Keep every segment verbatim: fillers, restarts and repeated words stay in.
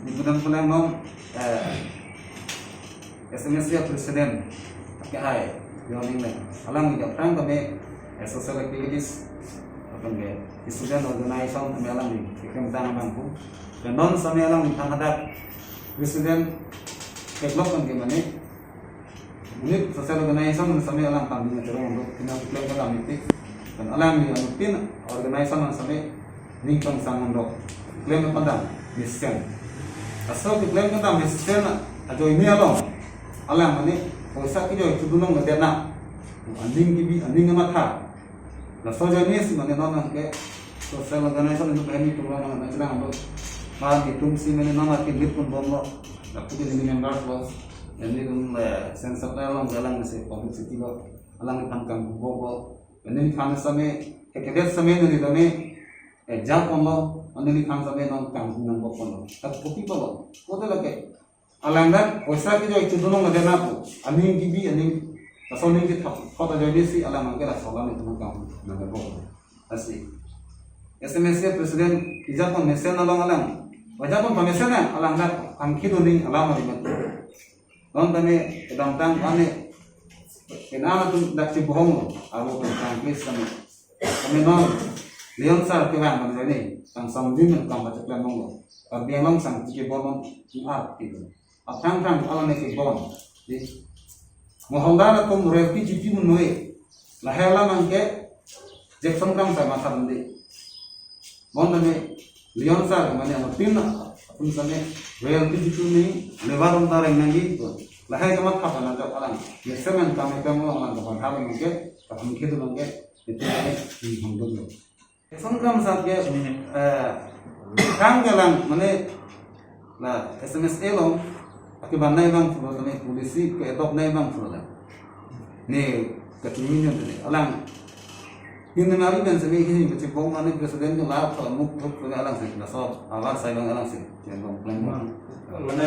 Kemudian pulang non, eh, S M S A president, akehai, John Engleng. Alangli aphrang tame, eh, social activities, apa ke, student organization tame alangli, kekrem tang abang pu. Dan non tame alangli tang hadak, president, keklok kan ke mane, unit social organization tame alang pangni terong untuk kena keklem kedam itik. Dan alangli anuttin organization tame ning kangsam mandok. Keklem kedam mesen. Laso keklem kedam mesen ajoine along, alang mane poisa kejoi chedun longledet na. Aning kebi, aning kematha. Laso ajoine si mane non ke social organization itu kami tulang nang chenang lo. Ba itum si mane non ke lead pun bomlo. Lapu ke members lo. Nelitum, eh, sense of along alangsi publicity lo. Alangphan kang bomlo. Neliphan tame, ke kedet tame neli tame, eh, ja ponlo, neliphan tame non kang nang bomlo. Tapi kopi lo. Kote lake. Alang dak, poisa kejoi chedun longledet na pu. Aning kebi, aning, laso aning kethap, kota ajoine si alang ke laso alang itu kang nang bomlo. Lasi. S M S A president, ija pon mesen along alang. Waja pon pamesen na, alang dak, angki doning alam ari mat. Non tame, kedamtang ane, kena atum dak chibohong lo, aro tang please tame. Tame non, Leon sir kevang tame ni, tang samdin tang baca kelang lo. Tapi yang long sang tiga bonon, ar gitu. Aphrang phrang alang ne kebon. Di. Moholdar atum royalty G P mun noi. Lahai alam angke Jackson Kramsa matha bende. Bon tame Leon sir mane ano tim na atum tame royalty G P ni lebar unta reng nangji. Lahai kamatha bana jok alang. Yesen kami pemlo alang kapan hal angke, kapan khitu angke, itu angke, hmm, hong dun. Jackson Kramsa ke, eh, kang galang, mane, la S M S A along, akiban nai bang pulo tame policy ke adopt nai bang pulo la. Ne, kachingin yun tane, alang. Hin nari ben sini hin kachibong mane president ke la, to muk thuk tane alang si, laso, alar sai bang alang si, chen bang plan bang.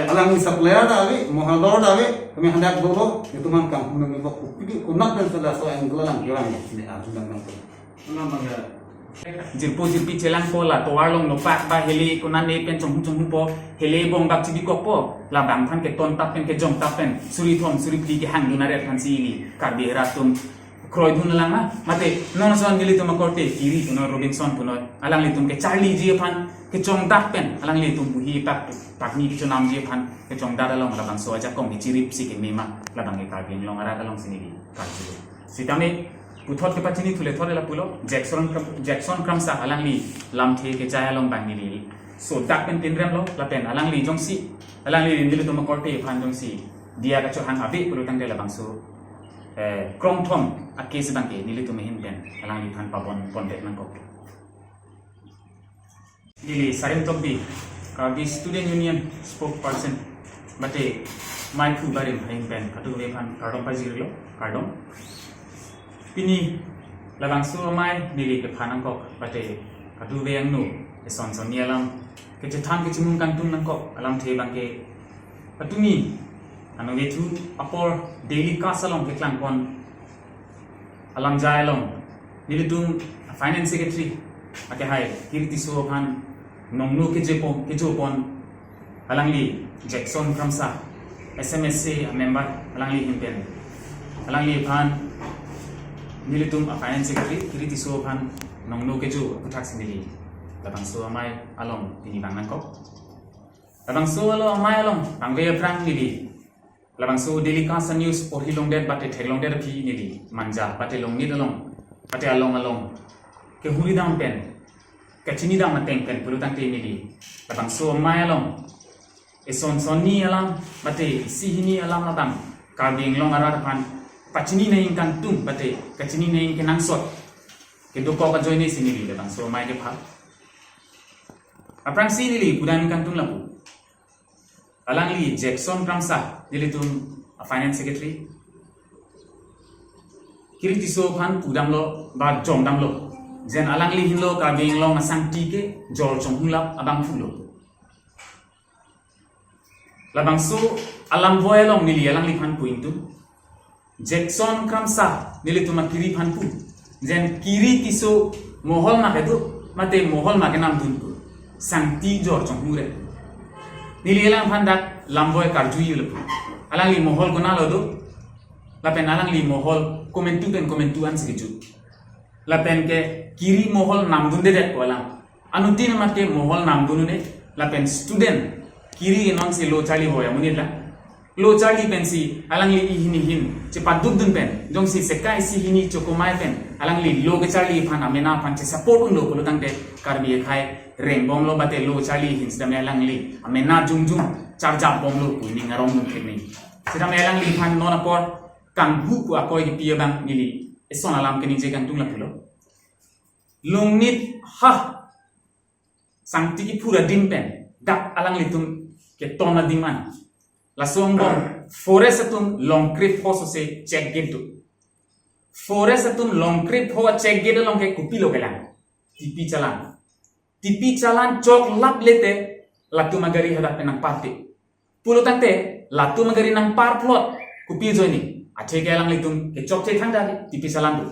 Alang ni supplier ta ave, moholdar ta ave, kami hendak dolo, itu man kang hunang ni bok, kupi, kunak ben sila so angle alang, kerang, sini, ah, hunang bang. Jirpo jirpi chelang po la tovar along nopak ba hele konane pen chonghum chonghum po hele bongbak chibi kok po labang than ke ton tap pen kejong tap pen suri thom suri phli kehang dun aret than si ili Karbi hera atum kroi dun lang ma mate non son nelitum akorte kiri punoi Robinson punoi alanglitum kecharliji aphan kechongdak pen alanglitum buhi pak pakni kechonamji aphan kechongdak along labangso ajakong kechirip si keme ma labang ke Karbi Anglong arat along si neli karju. Sitame puthot kepachini thule thot la pulo Jackson Kram-, Jackson Kramsa alangli lamthe kejai along bang neli sodak pen pinrem lo lapen alangli jongsi alangli nelitum akorte aphan jongsi diya kachohang ave pulo tangte labangso, eh, krongthom a case bang ke nelitum ahin pen alangliphan pabon pondet nangkok. Neli Sarim Tokbi, Karbi Student Union spokesperson, mate Maiphu Barim ahin pen kadokave aphan kardom pajirlo, kardom. Pini labangso amei neli kephan nangkok, mate kadokave angno, eson sonni alam, kechethan kechimung kangtung nangkok, alamthe bang ke, patumi, ano vethu apor daily cast along keklangpon, alamjai along, nelitum finance secretary, akehai, Kiri Tisso aphan, nongno kejepo, kejopon, alangli, Jackson Kramsa, S M S A member, alangli ahin pen, alangliphan, nelitum finance secretary, Kiri Tisso aphan, nongno kejo, aputhak si neli, labangso amei along, pini bang nangkok. Labangso along amei along, bangve aphrang neli, labangso daily cast news porhi longdet mate theklongdet aphi neli manja mate longnit along mate along along kehuri dam pen kachini dam ateng pen pulo tangte neli labangso amei along eson sonni alam mate isi hini alam labang Karbi Anglong arat aphan pachini nangji kangtung mate kachini nangji kenangsot kedokok ajoine si neli labangso amei kephan. Aphrangsi neli pudam kangtung lapu. Alangli Jackson Kramsa, nelitum a finance secretary. Kiri Tisso aphan pudamlo, ba jongdamlo. Jen alangli hinlo Karbi Anglong asangti kejor chonghulap abangphulo. Labangso alam voi along neli alangliphan pu ingtung. Jackson Kramsa nelitum akiri aphan pu. Jen Kiri Tisso mohol ma kedo, mate mohol ma kenamdun pu. Sangti jor chonghule. Neli alangphan dak lamvoi karjuji lapu. Alangli mohol konatlo do? Lapen alangli mohol komantu pen komantu ansi kejut. Lapen ke kiri mohol namdundedet ko alang. Anuttin amat ke mohol namdun un-e, lapen student kiri nonsi lo charli voi amonit lang. Lo charli pensi alangli ihin ihin chepadukdun pen, jongsi seka isi hini chokomai pen alangli lo kecharli aphan, amena aphan chesupport unlo pulo tangte Karbi akhei rengbomlo, bate lo charli ahin sitame alangli amena jongjong charjapbomlo pu ning arongdun theknang. Sitame alangliphan non apor kanghu pu akoi kipi abang neli eson alam keningje kangtung lapulo. Lungnit ha sangti kiphur adim pen dak alanglitum keton adim an. Laso angbong forest atum longkrip ho sose check gate do. Forest atum longkrip ho check gate along ke kopilo kelang? Tipi chalan. Tipi chalan choklap lete latum agari hadak pen nangparte. Pulo tangte latum agari nangpar plot kopi ajoine? Athe ke alanglitum kechokche thangta ke tipi chalan do.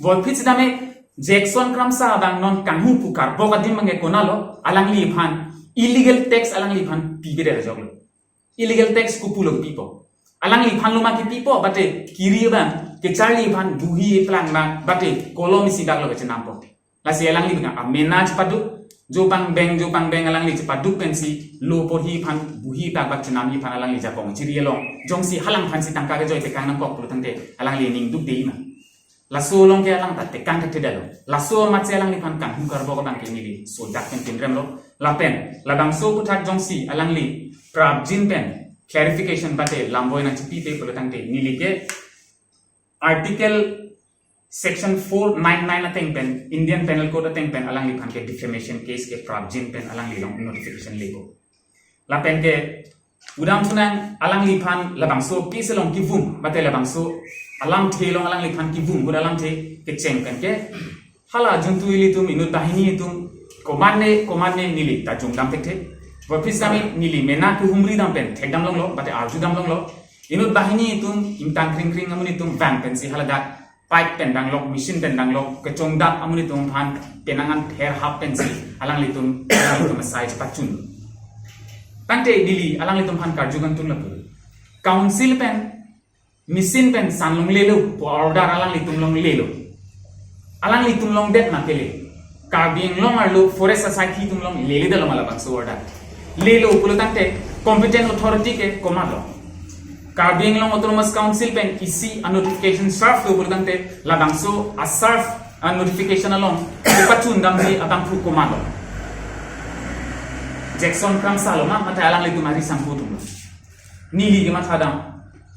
Puvoiphit sitame Jackson Kramsa abang non kanghu pu karbok adim abang ke konatlo? Alangliphan illegal tax alangliphan pipedet ajoklo. Illegal tax kopulo pipo? Alangliphan lo ma kipipo, bate kiri abang kecharli aphan buhi eplang na bate kolom isi daklo kechenampo. Lasi alangli abang amena chepaduk, jo pangbeng jo pangbeng alangli chepaduk pensi lo porhi aphan buhi takbak chenamji aphan alangli jakong chiri along jongsi halangphansi tangka kejoi tekang nangkok pulo tangte alangli ning dukde ma? Laso along ke alang ta tekang thekthe detlo. Laso amatsi alangliphan kanghu karbok abang ke neli sodak pen pinremlo. Lapen labangso aphuthak jongsi alangli prapjin pen clarification bate lamvoi nangchipite pulo tangte neli ke Article Section four nine nine ateng pen, Indian Penal Code ateng pen alangliphan ke defamation case ke prapjin pen alangli along notification leko. Lapen ke udam thunang alangliphan labangso case along kevung, bate labangso alamthe along alangliphan kevung, gun alamthe kecheng pen ke hala juntu ilitum inut banghini atum komatne komatne neli ta jungdam thekthe. Puvoiphit sitame neli mena kehumri dam pen thekdam longlo, bate arjudam longlo. Inut banghini atum ingtang kringkring amonit atum vang pensi haladak pipe pen danglok, machine pen danglok kechongdat amonit atum aphan penang an ther hap pensi alanglitum, alanglitum asai chepachun. Tangte neli alanglitum aphan karju kangtung lapu. Council pen machine pen san longlelo pu order alanglitum longlelo. Alanglitum longdet ma kele? Karbi Anglong arlo forest asaikhi atum long lele detlo ma labangso order? Lelo pulo tangte competent authority ke komatlo? Karbi Anglong Autonomous Council pen isi a notification serve lo pulo tangte labangso a serve a notification along kepachun damji abangphu komatlo? Jackson Kramsa lo ma, mate alanglitum ari sangho atum lo? Neli kematha dam,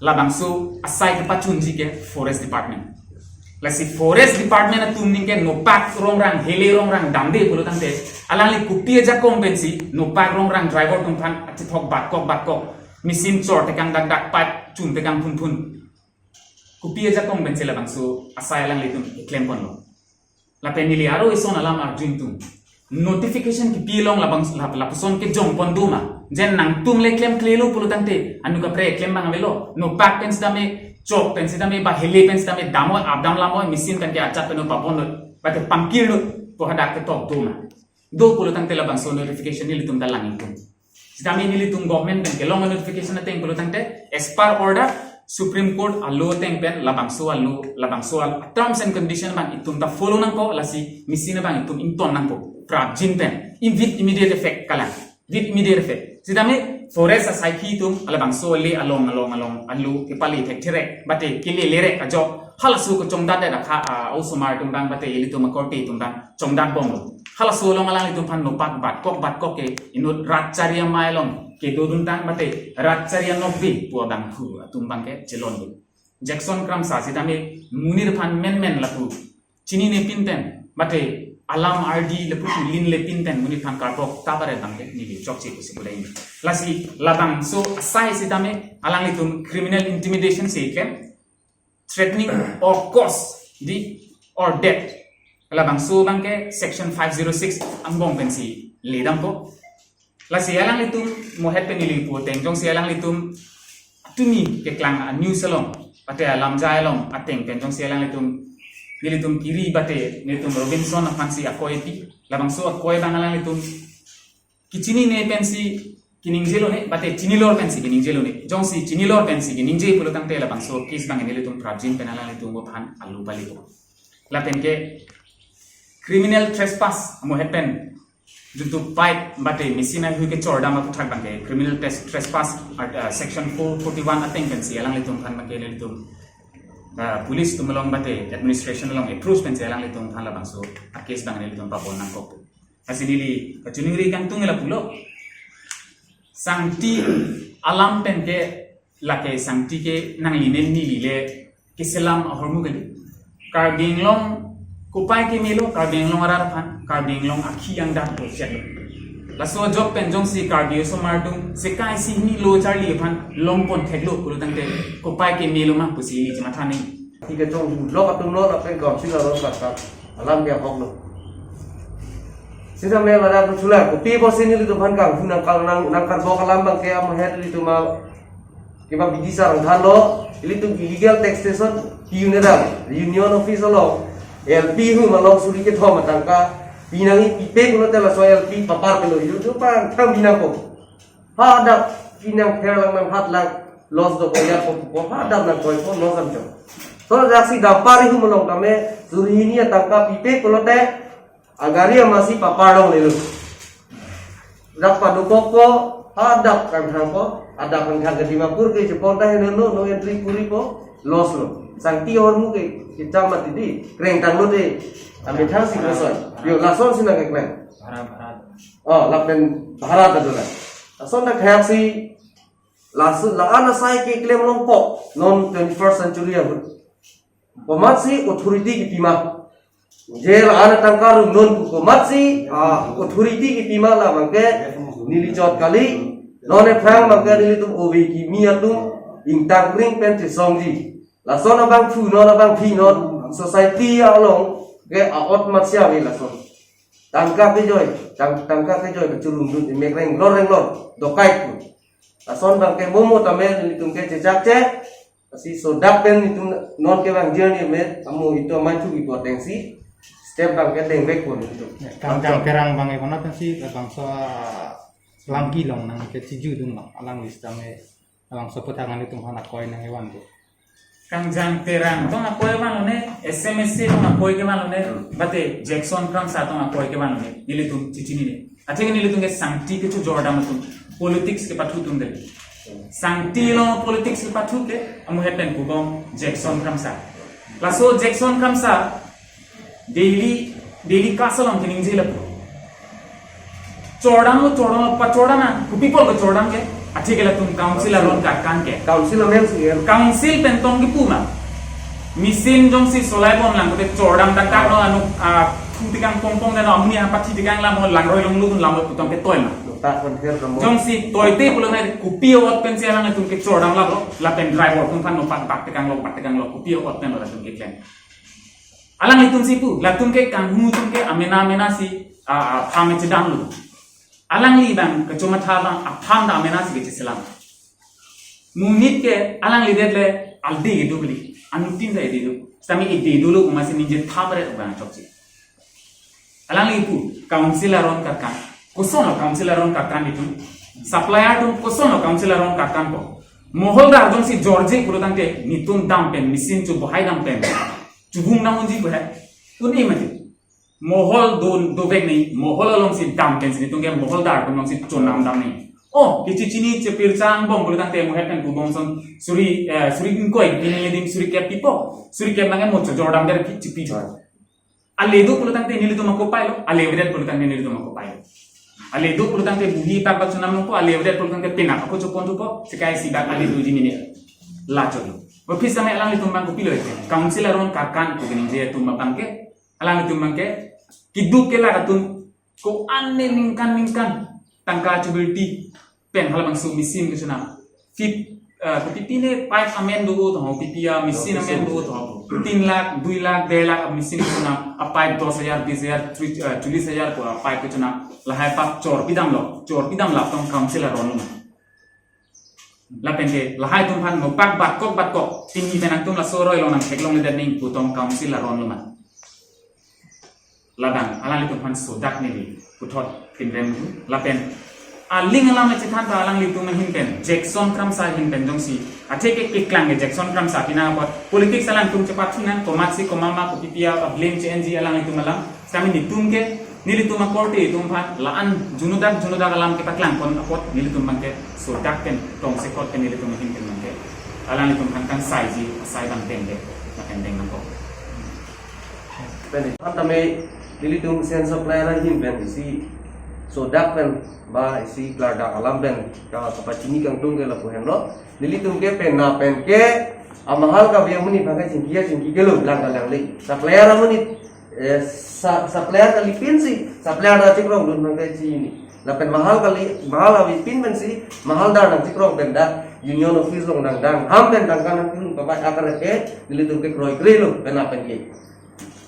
labangso asai kepachunji ke Forest Department. Lasi Forest Department atum ning ke nopak rongrang, hele rongrang damde pulo tangte alangli kopi ajakong pensi nopak rongrang driver atum aphan achethok batkok batkok, machine chor tekang dakdak, pipe chun tekang phunphun, kopi ajakong pensi labangso asai alanglitum keklem ponlo? Lapen neli aro eson alam arju ingtung. Notification kipi along labang lap- lapuson kejong pon do ma? Jen nangtum le klem klelo pulo tangte anut kaprek klem abang avelo. Nopak pen sitame, chok pen sitame, ba hele pen sitame damnoi, apdam lamnoi, machine pen ke ajat pen pabon noi, bate pangkir noi pu hadak ketok do ma? Do pulo tangte labangso notification nelitum ta lang ingtung. Sitame nelitum government pen kelong notification ateng pulo tangte as per order Supreme Court a law ateng pen labangso a law, labangso a terms and condition abang itum ta follow nangpo, lasi machine abang itum ington nangpo prapjin pen, im- with immediate effect kalang, with immediate effect. Sitame forest asaikhi atum labangso le along along along a law kepale thekthe re, bate kele le re ajok halaso kechongdat det akha, a, osomar atum abang bate ilitum akorte atum abang chongdat bomlo. Halaso along alanglitum aphan nopak batkok batkok ke inut rat chari amei along kedodun tang bate rat chari anokbe pu abangphu atum abang ke chelon do. Jackson Kramsa sitame monit aphan menmen lapu chinine pinten bate alam ardi lapu linle pinten monit aphan karbok ta pare abang ke neli chokche pusi pudai. Lasi labangso asai sitame alanglitum criminal intimidation si klem, threatening or cause the or death. Labangso abang ke section five zero six angbong pensi ledampo. Lasi alanglitum mohet pen neli pu ateng jongsi alanglitum atumi keklang a news along, bate alamjai along ateng pen jongsi alanglitum, nelitum kiri bate nelitum Robinson aphansi akoi pi, labangso akoi abang alanglitum kechinine pensi Ningje lone, bate chinilor pensi ningje lone. Jongsi chinilor pensi ningje pulo tangte labangso case abang nelitum prapjin pen alanglitum aphan alu palipo. Lapen ke criminal trespass amo het pen jutu pipe bate machine ahui kechordam aputhak abang ke criminal tres- trespass art- uh, section four forty-one ateng pensi alanglitum aphan abang ke nelitum uh, police atum along bate administration along approach pensi alanglitum aphan labangso a case abang nelitum pabon nangkok. Lasi neli kachiningri kangtung lapulo. Sangti alam pen ke lake sangti ke nangli ne neli le keselam ahormu kali. Karbi Anglong kopai kemelo, Karbi Anglong arat aphan, Karbi Anglong akhei angdang project lo. Laso ajok pen jongsi Karbi osomar atum sekai si hini lo charli aphan longpon theklo pulo tangte kopai kemelo ma pusi ili chematha nang. Thik kechong hu lok atum lo lapen council aron karkan alam ke ahok lo. Sisa me ladak tu chula kopi bosi nelitum aphan kanghu nangkal nang nangkarbok alam abang ke amo het nelitum ma keba bidi sarang thanlo, ilitum illegal taxation pi-un-e dam, union office along, L P hum along suri kethom atangka pinangji, pipe pulote laso L P papar kelo, ilitum aphan thang binang ko. Hadak pinang pher lang nang hat lang loss do ko ya ko ko hadak nang koi ko loss am jong. So jaksi dampari hum along tame suri hini atangka pipe pulote agari amasi papar dong lelo. Dak padukok ko hadak kangthang ko, hadak kangthang ke Dimapur ke chepon ta heno no no entry puri ko loss lo. Sangti ahormu ke kicham mati di kreng tanglo de. Amethang si kosoi. Yo lason si nangkeklem. Bhara bhara. Oh, lapen bhara ta dola. Lason ta khayak si lason la-an asai keklem longpo non twenty-first century ahut. Komatsi authority kipima. Je la-an atangka rum non pu komatsi ah authority kipima labang ke neli chot kali. Non ephrang abang ke nelitum ove kimi atum ingtang kring pen chesongji. Lason abangphu non abangpi non society along ke aot matsia ave lason. Tangka kejoi, tang tangka kejoi kechulum dun imek renglor renglor dokait pu. Lason abang ke momo tame nelitum ke chechak che. Lasi sodak pen nelitum non ke bang journey me amo itum amai thu ipo atengsi step abang ke dengvek pon nelitum. Ya, kang jang terang abang e konat si bangso ah, langki long nangkechiju dun ma alang lista me. Labangso aputhak nelitum aphan akoi nangkevan do. Kang jang terang tong akoi van lone, S M S C tong akoi kevan lone, bate Jackson Kramsa tong akoi kevan lone, nelitum chichinine. Atheke nelitum ke sangti kechojordam atum, politics kepathu atum dei. Sangti along politics kepathu ke, amo het pen kubom Jackson Kramsa. Laso Jackson Kramsa, daily, daily kas along keningje lapu. Chordam lo, chordam lo, pachordam na, kopi apot kechordam ke, atheke latum council aron karkan ke. Council amen si ya. Council pen tong kipu ma. Machine jongsi solai bom lang, kote chordam dak dak lo anu, ah, thu tikang pong pong dan amuni apa thi tikang lam, langroi longlo dun lam pu tong ke toi ma. Tak pon her kamu. Jongsi toite pulo na kopi apot pensi alanglitum kechordam lapu, lapen driver atum aphan no pat bat tikang lo, bat tikang lo, kopi apot pen lo latum keklem. Alanglitum si pu, latum ke kanghu atum ke amena amena si, ah, ah, farm chedam lo. Alangli abang kechomatha abang a farm ta amena si kecheselam. Monit ke alangli det le aldi kedo beli, anuttin ta edi do. Sami edi dolo komatsi ningje thap re abang chokche. Alangli pu, council aron karkan. Koson lo council aron karkan itum? Supplier atum koson lo council aron karkan po? Moholdar jongsi jorje pulo tangte nelitum dam pen, machine chobohai dam pen. Chubung dam unji pu hai. Un-e mati. Mohol do, dovek ni, mohol alongsi dam pensi nelitum ke moholdar atum alongsi chonam dam ni. Oh, kechechini chepirchang bom pulo tangte mo het pen kubom son suri, eh, suri ingkoi, pini adim suri kep pipo. Suri kep nangke mo chojordam der pi, chipi jo. Ale do pulo tangte nelitum akopai lo, ale avedet pulo tangte nelitum akopai lo. Ale do pulo tangte buhi tak bak chonam nangpo, ale avedet pulo tangte penak ako chopon thupo, sekai si dak ale doji mene. Lachot lo. Office sampai alanglitum abang kopilo ete. Council aron karkan ko keningje atum abang ke, alanglitum abang ke, keduk kelak atum ko-an ne ningkan ningkan tangka chubirti pen halabangso machine kechonam. Fif, eh, kopi pi ne pipe amen do to ho, kopi pi a machine amen do to ho. Tin lakh, dui lakh, der lakh a machine kechonam. A pipe dos hajar, bis hajar, tri-, eh, chollis hajar ko a pipe kechonam. Lahai pak chor pidam lo, chor pidam lap tong council aron lo. Lapen ke lahai atum aphan nopak batkok batkok, tingni pen nangtum laso roi long nangtheklongledet ning pu tong council aron lo ma. Ladak alanglitum aphan sodak neli puthot pinrem lapen Aling alam chethan ta alanglitum ahin pen, Jackson Kramsa ahin pen jongsi. Athe ke keklang ke Jackson Kramsa pina apot politics alangtum chepathu nang, komatsi komama kopi pi a blame che-enji alanglitum alam. Kami netum ke, nelitum akorte atum aphan la-an junudak junudak alam kepaklang pon apot nelitum abangke sodak pen tongsekot pen nelitum ahin pen abangke alanglitum aphan kangsaiji asai abang pen de, lapen deng nangkok. Pen aphan tame nelitum Sen Supplier ahin pen isi sodak pen ba isi klardak alam pen ka kapachini kangtung ke lapu henlo. Nelitum ke pen na pen ke amahal kave amonit abangke chingki chingki kelo lang ka lang le. Supplier amonit, eh, sa- supplier kalipin si, supplier ta chikrong dun abangke chini. Lapen mahal kali, mahal avepin pensi, mahaldar nangchikrong pen dak union office along dang dang ham pen tangka nangkirun pabai akaret ke nelitum ke kroikre lo pen na pen ke.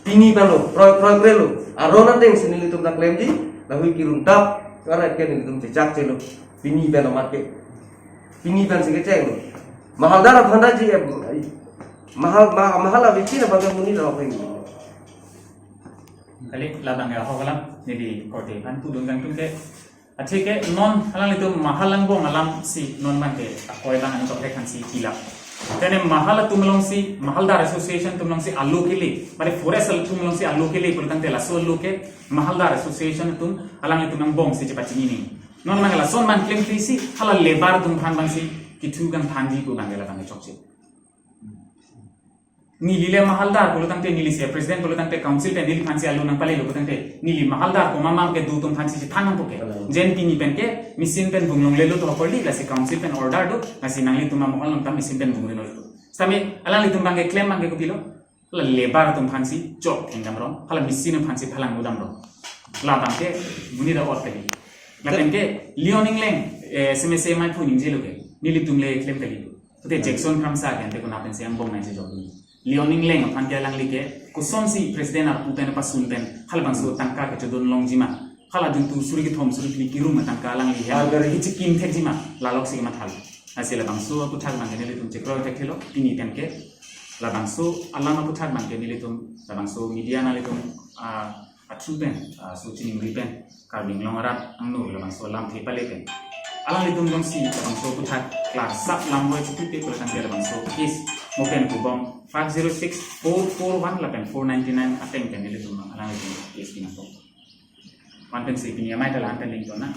Pini pen lo, kroi kroikre lo. Aron atengsi nelitum ta klemji, lahui kirun tap, akaret ke nelitum chechak chelo. Pini pen lo mat ke. Pini pensi kecheng lo. Mahaldar aphan ta ji, eh, mahal, ma- mahal avepin abangke amonit lo pen. Kali labang ya ho kalam, neli korte aphan pudun kangtung ke. Athe ke non alanglitum mahal angbong alamsi non abangke akoi abang antok thek hansi pilap. Tene mahal atum alongsi, mahaldar association atum alongsi alo kele, mane forest atum alongsi alo kele pulotangte laso alo ke mahaldar association atum alanglitum angbongsi chepachini nangji. Non abangke lason abang klemklesi hala labour atum aphan abangsi kithu kangthanji pu abangke labang chokche. Neli le mahaldar pulotangte, neli se president pulotangte council pen neliphansi alo nangpalelo pulotangte, neli mahaldar komamam kedo atum aphansi chethan nangpo ke. Jen pini pen ke machine pen vung longlelo to korli, lasi council pen order do, lasi nanglitum amahal nangta machine pen vungri nanglo. Sitame alanglitum abangke klem abangke kopilo? Hala labour atum aphansi chok thengdam rong, hala machine aphansi phalang udam rong. Labang ke monit a-ot kali. Lapen ke Leon Engleng, eh, S M S A mai phu ningjelo ke, nelitum le klem kali. Te Jackson Kramsa ke ante konat pensi angbong nangchejok ni. Leon Engleng aphan ke alangli ke kosonsi president arpu pen pasun pen halabangso tangka kechodun longji ma, hala juntu suri kethom suri phli kirum tangka alangli he, ah, gari, hichikim thekji ma, laloksi kemathalo. Lasi labangso aputhak abangke nelitum chekroi thekthelo, pini pen ke labangso alam aputhak abangke nelitum labangso media nanglitum, ah, athu pen, ah, so chiningri pen, Karbi Anglong arat angno labangso alamthe pale pen, alanglitum jongsi labangso aputhak klarsap lamroi chipupe pulotangte labangso case mo pen kubom five zero six four four one lapen four ninety nine ateng pen nelitum alanglitum case pinangkok. Wan pensi pini amei ta la-an pen lington nang.